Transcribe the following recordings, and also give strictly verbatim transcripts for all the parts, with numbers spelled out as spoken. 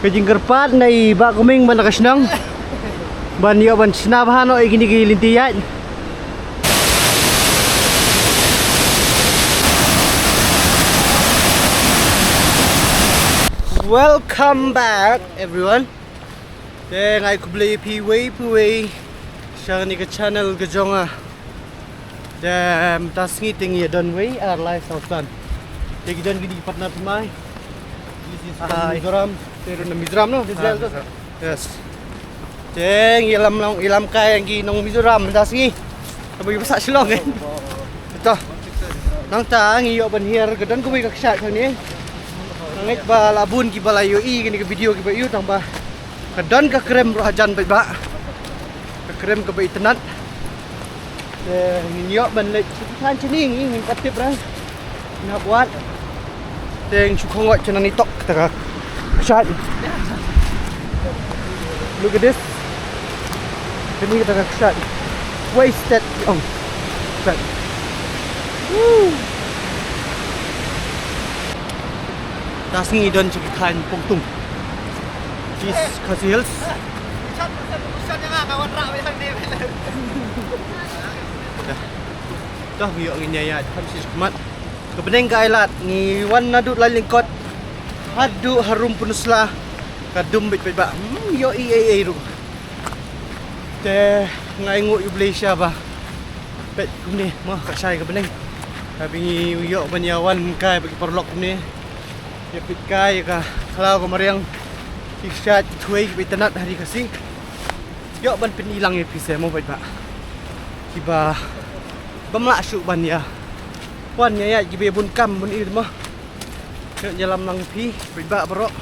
Ka jingkyrpad na i Bah Kuming ban da ka shnong ban ïoh ban shna bha noh ïa kine ki lynti ïaid. Welcome back, everyone. Te nga ai khublei ïa phi uwei pa uwei sha kane ka channel ka jong nga. Te mynta sngi te ngi ïa don wei ar lai saw san. Te ki don kine ki partner thymmai. This is from Mizoram. Te ruh na Mizoram, no? Yes. Te ngi ïalam long, ïalam kai ïa ki nong Mizoram mynta sngi. Tang ba ki ba sah Shillong, eh. Te to. Nangta ngi ïoh ban hiar ka don kawei ka kshaid hangne. Nga ngeit ba la bun kiba la ïohi kane ka video kiba ïoh tang ba ka don ka krem ruh hajan bad ba ka krem kaba itynnad. Te ngin ïoh ban leit sha ki thaiñ shane, ngin pat tip ra. Ngin hap wad. Te ngin shu khongwat sha nani tok kata ka kshaid. Look at this. Kane kata ka kshaid. Wasted long. Kshaid. Woo. Mynta sngi don sha ki thaiñ Pongtung. East Khasi Hills. Dah. Dah, ngi ïoh ngin ïa ïaid kham shisha khmat. Ka bneng ka ai lad, ngi wan naduh Lailyngkot haduh harum Pynursla. Ka dum beit beit ba. Hmm, ïohi ei ei ruh. Te nga ainguh ïa U Blei sha ba peit kumne mo, ka shai ka bneng. Ka ba ngi ïoh ban ïa wan kai bad ki paralok kumne. Ïa peit kai ka khlaw ka mariang. Ki kshaid ki thwei kiba itynnad ha ri Khasi. Ïoh ban pyni lang ïa phi se mo beit ba. Kiba bym lah shuh ban ïa wan ïa ïaid kiba bun kam bun ïa mo. Ïoh ïalam lang ïa phi beit ba baroh.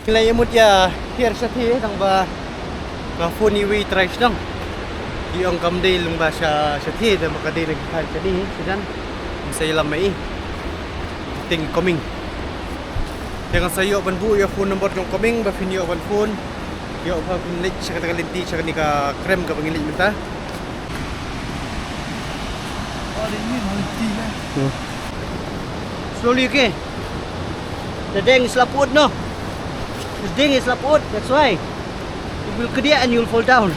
Ngi la ïa mut ïa hiar shathie tang ba nga phone ïa uwei u trai shnong. I ong kam dei lyngba sha shathie, tang ba ka dei na ki thaiñ shane, shajan. Ngi sa ïalam ma i. Te ngi coming. Te ngan sa ïoh ban buh ïa phone number jong Coming ba phin ïoh ban phone. Ïoh ba phin leit sha kata ka lynti, sha kane ka krem kaba ngi leit mynta. Hmm. Slowly, okay? The deng is laput, no? The deng is laput, that's why. You will kediak and you'll fall down.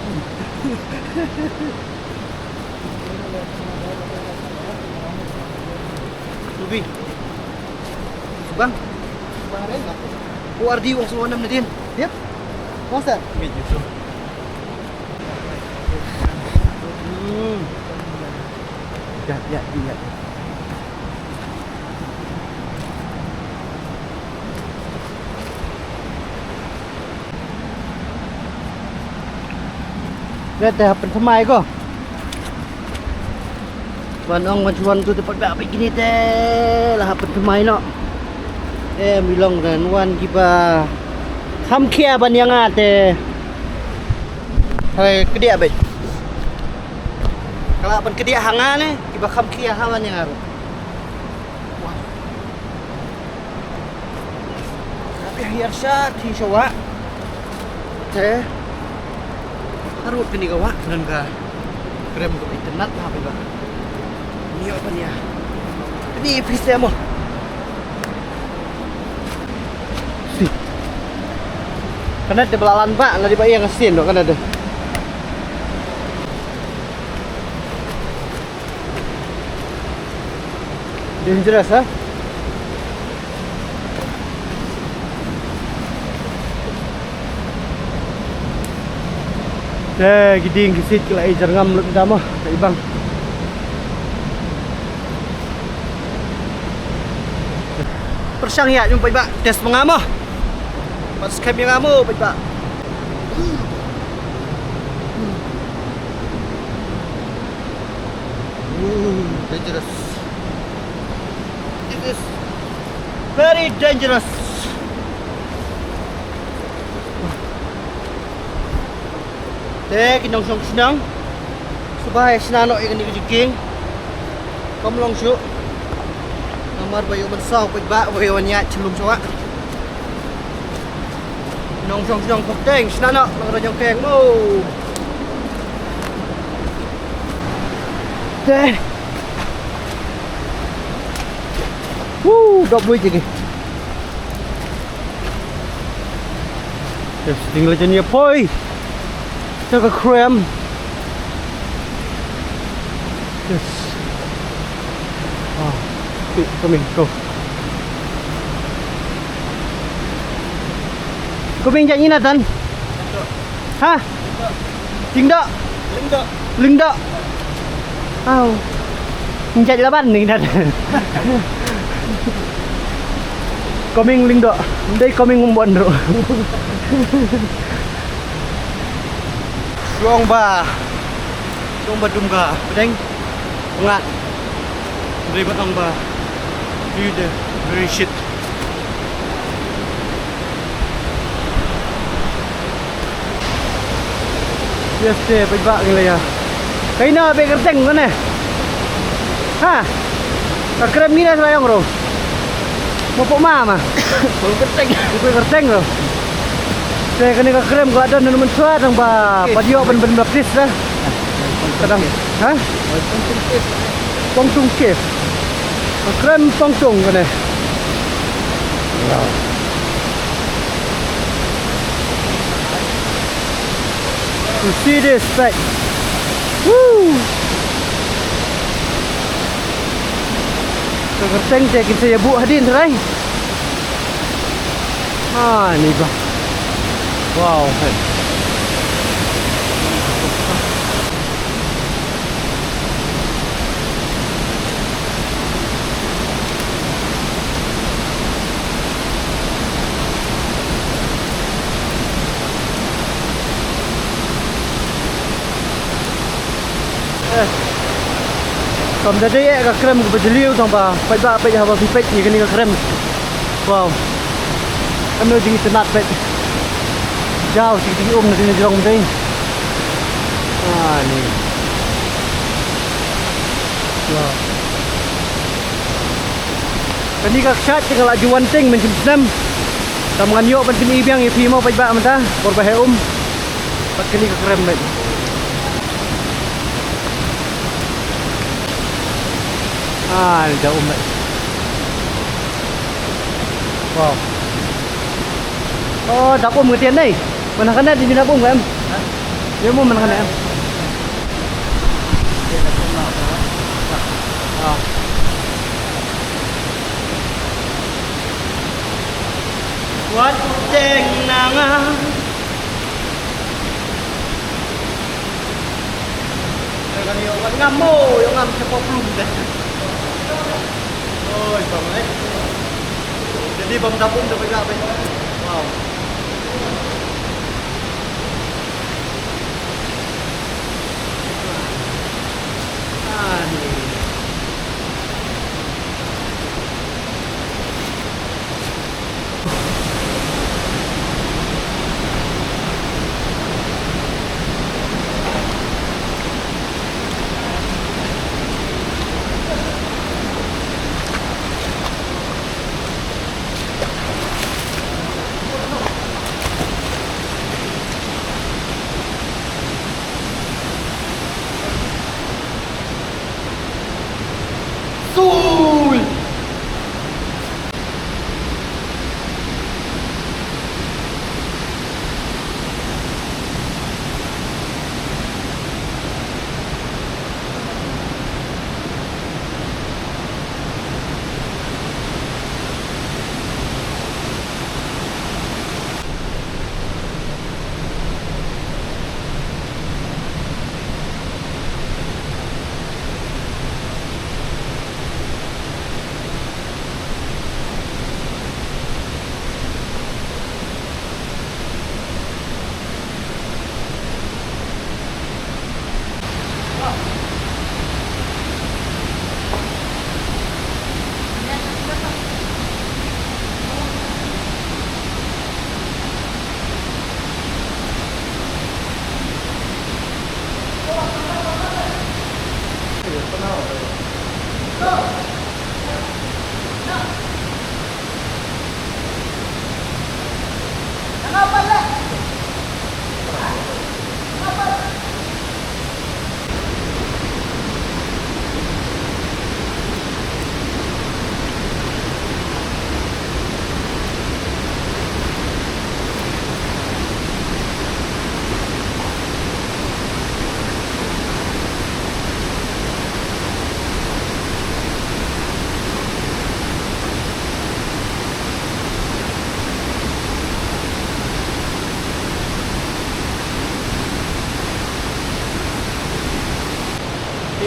Ruby. Subang. Who are you? What's your name, Nadine? Yep. What's that? Meet you soon. Hmm. Yeah, yeah, yeah. Te te hap pynthymmai ko. Wan ong wan shu wan tu te pat ba bad kine te la hap pynthymmai noh. Em, i long ren wan kiba kham khia ban ïa nga te. Hai kdiah bad. Ka la ban kdiah ha nga ne kiba kham khia ha ban ïa nga ruh. Wah. Ka hiar shathie sha wah. Te harud kane ka wah, kane ka krem kaba itynnad ha ba. Ngi ïoh ban ïa pyni ïa phi se mo. Si. Kane te ba la lan ba, la dei ba ïa nga sien noh kane te. Dangerous, ha? Te ki dieng ki siej ki la ïa jyrngam lut mynta mo, ka i bang. Pyrshang ïa, ïa paidbah, test ma nga mo. Pat skhem ïa nga mo, paidbah. Ooh, dangerous. It is very dangerous. Te ki nongshong shnong. Sngewbha ïa shna noh ïa kane ka jingkieng. Kam long shuh. Namar ba ïoh ban saw paidbah ba ïoh ban ïaid sha lum sha wah. Nongshong shnong pok teng shna noh, nong rajong keng mo. Te. Woo, dop lui jiki. Yes, ting la jan ïa poi. Ïa ka krem. Yes. Ah, pi, coming, go. Coming jan ina tan. Ha? Jingdoh. Lyngdoh. Lyngdoh. Aw. Jait laban ni dah. Coming Lyngdoh. Dei coming Umbon ruh. Shuwa ba, shuwa ba dum ka pdeng. Ngat. Dei ba tang ba. View the very shit. Yes, te, paidbah ngi la ïa. Kaei na ba kyrteng kane? Ha? Ka krem ngi na sa ïong ro. Mo pok ma ma. Pok kyrteng. Pok kyrteng ro. Te kane ka krem ka don na mynshuwa tang ba pat ïoh ban ban baptis da. Kadang. Ha? Pongtung Cave. Ka krem Pongtung kane. Wow. To see this sight. Woo! Ka kyrteng te kin sa ïa buh hadien trai. Ah, ni ba. Wow, hey. Eh. Kam da dei eh ka krem kaba jylliew tang ba peit ba peit haba phi peit ïa kane ka krem. Wow. Ano jingitynnat peit. Jaw shi ki um na dei na jrong dei. Ah, ni. Wow. Kane ka kshaid te nga la ju wan teng mynshem snem. Tam ngan ïoh ban pyni biang ïa phi mo paidbah mynta por ba heh um. Bad kane ka krem bad. Ah, ni da um bad. Wow. Oh, dap um ngi tian nei. Mana kana di dap um em? Ïa mo mana kana em? Ah. Wat teng na nga. Oi, bang, eh. Jadi bang dapur dah pegang, eh. Wow. Ah, ni.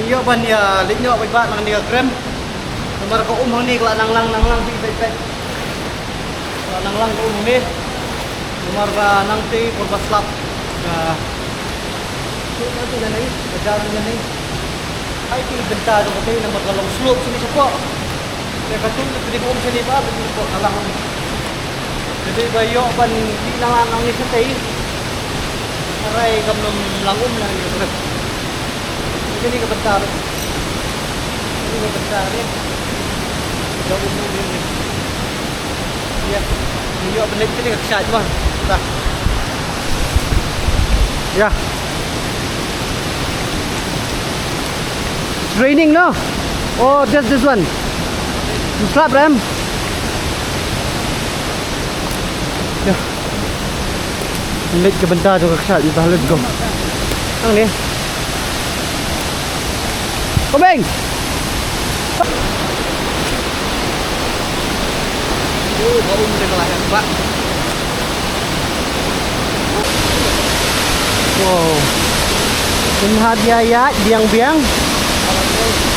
Ïoh ban ïa leit noh bad ba nang ni ka krem. Namar ka um hangne ka la nang lang nang lang beit beit beit. Ka la nang lang ka um hangne. Namar ba nang te por ba slap. Ka tu ka tu ka nei, ka jar ka nei. Ai ki bynta tu ka tei namar ka long slope sini support. Ïa ka tu ka dei ka um sini ba tu support ka lang. Jadi ba ïoh ban ki nang lang nang ni sa tei. Arai kam nang lang um nang ni ka krem. Kani ka bynta tu. Kani ka bynta ni. Jauh ni ni. Ya. Ni ïoh bynta kani ka kshaid mah. Dah. Ya. It's raining, no? Oh, just this one. Slap ram. Ya. Leit ka bynta tu ka kshaid, let's go. Ang ni. Komeng. Oh, baru mesti kalah ya, Pak. Wow. Pynhap ïa ïa biang biang.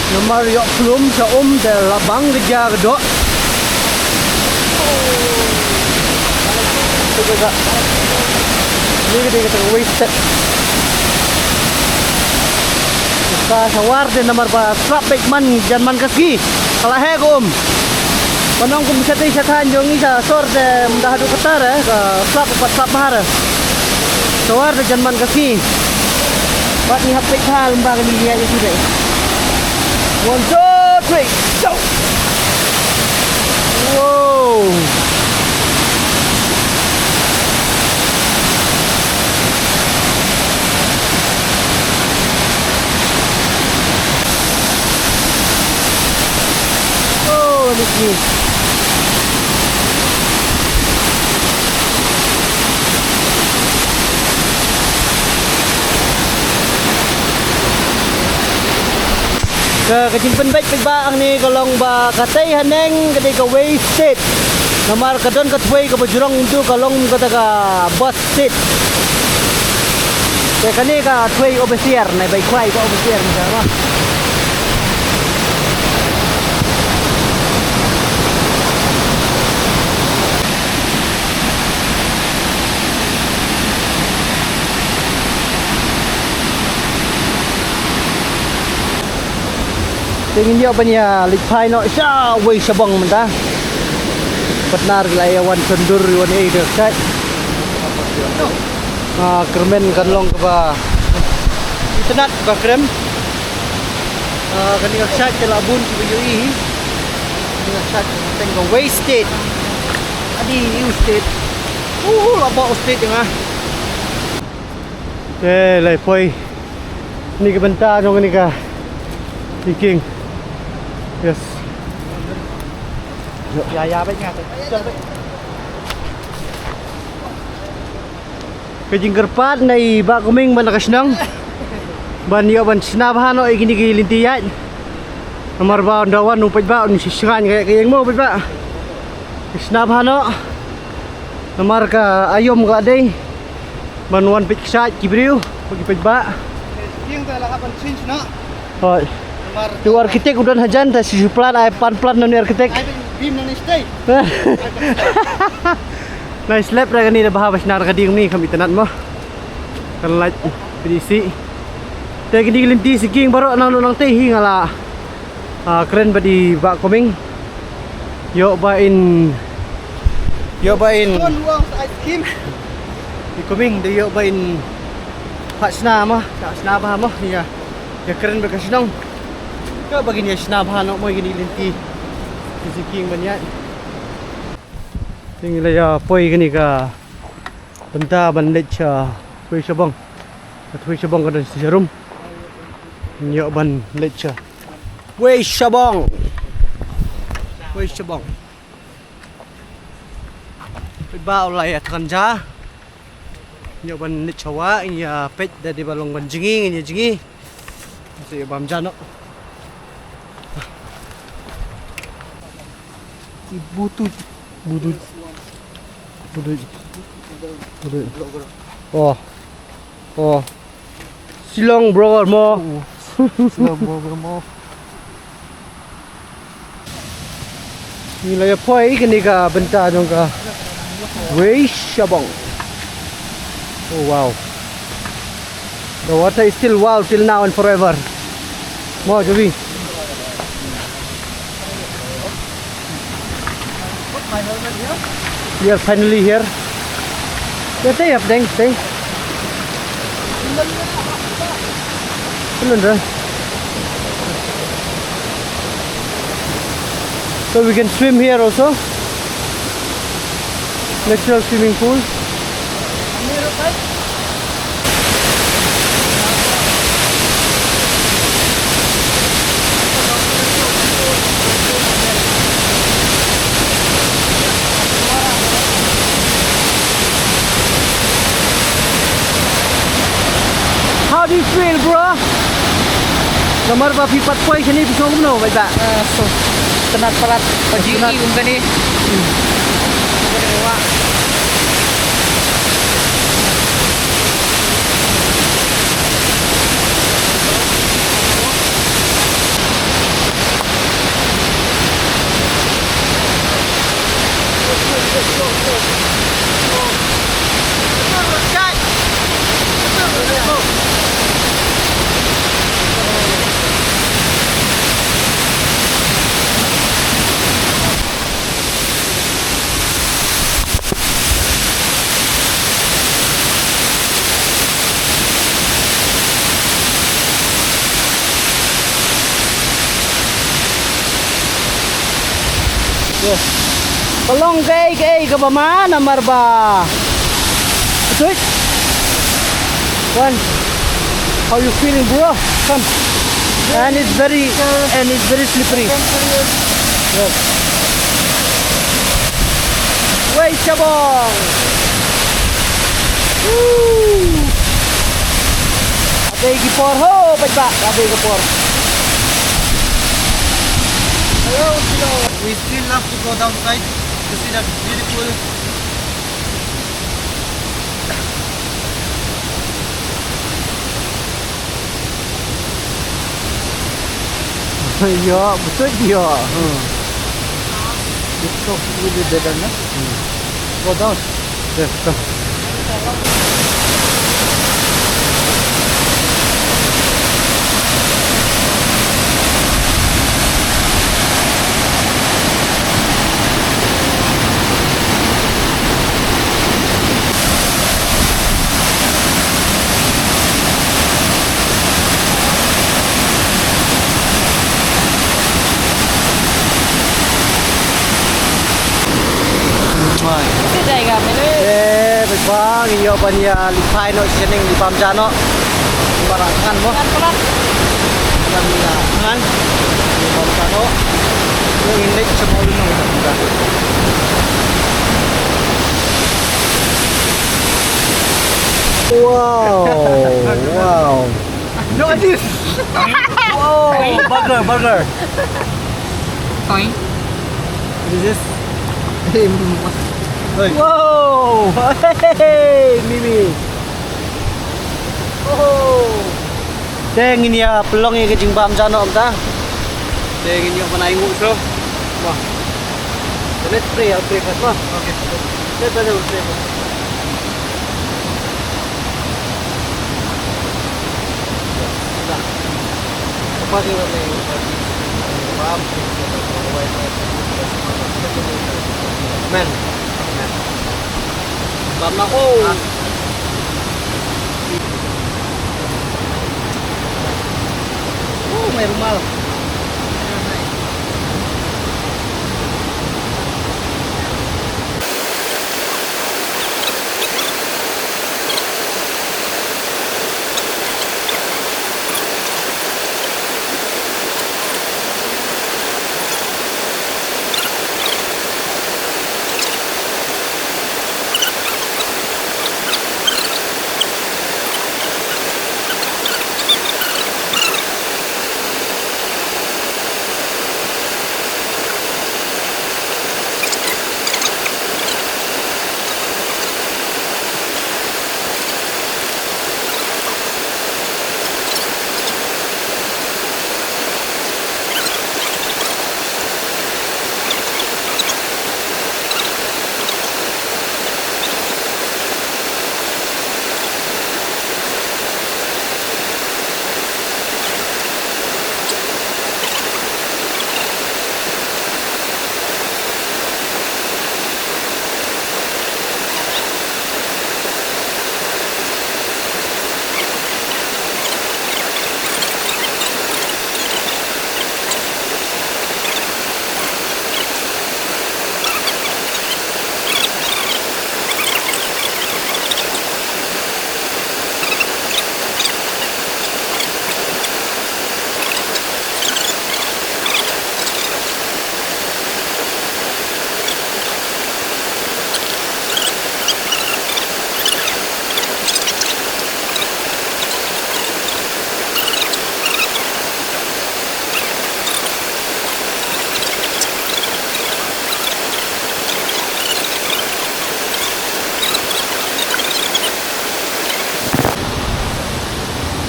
Namar ïoh plum sha um te la bang ka ja ka doh. Ni ka dei ka tang wasted. Ka sawar de namar ba slap beit man jan man ka sngi. Ka la heh ka um. Ban ong kum shatei shathaiñ jong ngi sha sor te mynta haduh katta re ka slap pat slap bha re. Sawar de jan man ka sngi. Bad ngi hap peit bha lem bad ngi ïa ïa ki re. One, two, three, go! Wow! Oh, let me see. Ka, ka jingpynbeit pynbeit ba hangne ka long ba ka tei haneng ka dei ka wasted. Namar ka don ka thwei kaba jrong tu ka long kata ka bus shed. Te kane ka thwei overseer, nai bai khwai ka overseer ni ka ba. Te ngin ïoh ban ïa leit phai noh sha wei sha bong mynta. Partner la ïa wan chondur wan ei de kshaid. Ah, kyrmen kan long kaba itynnad ba krem. Ah, kane ka kshaid te la bun kiba ïohi. Kane ka kshaid ka teng ka wasted. Adi wasted. Uh, la ba wasted nga. Eh, lai poi. Ni ka bynta jong ni ka hiking. Yes. Ya, ya, baik nga. Ka jingkyrpad na i Bah Kuming ban ka shnong ban ïoh ban shna bha noh ïa kine ki lynti ïaid. Namar ba ynda wan u paidbah un shi shngain ka ïaid ka ïeng mo paidbah. Shna bha noh. Namar ka aïom ka la dei ban wan peit kshaid ki briew bad ki paidbah. Ïeng ta la hap ban change noh. Hoi. Namar tu architect u don hajan ta shi plan ai pan plan na ni architect. Ai bim na ni stay. Nice lap ra kane da bha ba shna ra ka dieng ni kam itynnad mo. Kan lait pdisi. Te kine ki lynti sing kieng baroh nang lut nang te hi nga la, ah, kren bad i Bah Kuming. Ïoh ba in, ïoh ba in. Ton wang sa ice cream. I Kuming da ïoh ba in. Phah shna mo, phah shna bha mo. Ïa. Ïa kren bad ka shnong. Ïoh ba kin ïa shna bha noh mo kine ki lynti. Ki sing kieng ban ïaid. Te ngi la ïa poi kane ka bynta ban leit sha Thwei Shabong. Ka Thwei Shabong ka don sha rum. Ngi ïoh ban leit sha Thwei Shabong. Thwei Shabong. Peit ba u la ïa than ja. Ngi ïoh ban leit sha wa, ngi ïa peit da dei ba long ban jngi, ngi ïa jngi. Sa ïa bam ja noh. Butuj. Butuj. Butuj. Butuj. Oh. Oh. Shillong blogger mo. Slow mo, slow mo. Ngi la ïa poi kane ka bynta jong ka Wei Shabong. Oh wow. The water is still wow till now and forever. Mo, Jovi. We are finally here. Stay, stay up, Deng, stay. Cylinder. So we can swim here also. Natural swimming pool. How do you feel, bro? Namar ba phi pat poi shane phi sngew kumno, bad ba? Ah, so, tynat palat, ba ji i kum kane. Ka long kaei kaei kaba ma namar ba. Betul? Wan, how you feeling, bro? Come. And it's very, and it's very slippery. Yes. Wei Shabong. Woo. Ka bei ki por ho, bad ba, ka bei ki por. Hello, hello. We still love to go downside to see that beautiful. Ïa, betul ïa. Hmm. Betul, ini beda, nah. Hmm. Go down. Yes, go. Te bad ba ngin ïoh ban ïa lehpai noh sha shaneng, lehbam ja noh. Baroh arngut mo. Kan ïa ngan lehbam ja noh. Ngin leit sha mall noh. Wow. Wow. No, this. Oh, burger, burger. Fine. What is this? Hey, hey. Whoa! Hey, Mimi. Oh. Te ngin ïa pynlong ïa ka jingbam ja noh mynta. Te ngin ïa pynai nguh shuh. Wah. Let's pray, I'll pray first. Wah. Okay. Let's pray, I'll pray first. Amen. Amen. Bam na ko. Oh, may rumal.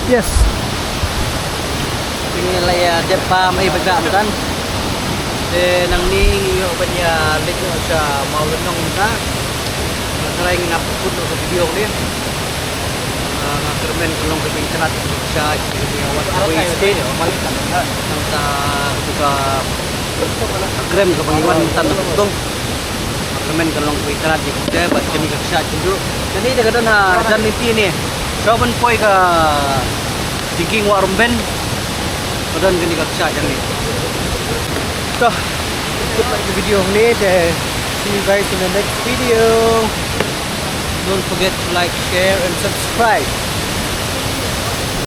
Yes. Ngi la ïa dep bam ei ba jam tan. Te nangne ngi ïoh ban ïa leit noh sha Mawlynnong mynta. Nga trai ngin ap kut noh ka video ne. Ah, nga kyrmen ka long kaba itynnad sha ki, ki wan kawei state. Nangta ka krem kaba ngi wan mynta na Pukdong. Kyrmen ka long kaba itynnad ïa phi te bad kane ka kshaid khyndiat. Kane te ka don ha jan lynti ne. Shuwa ban poi ka Dieng Kieng Wah Rumbin, ka don kane ka kshaid hangne. To, kut noh ka video hangne te. See you guys in the next video. Don't forget to like, share and subscribe.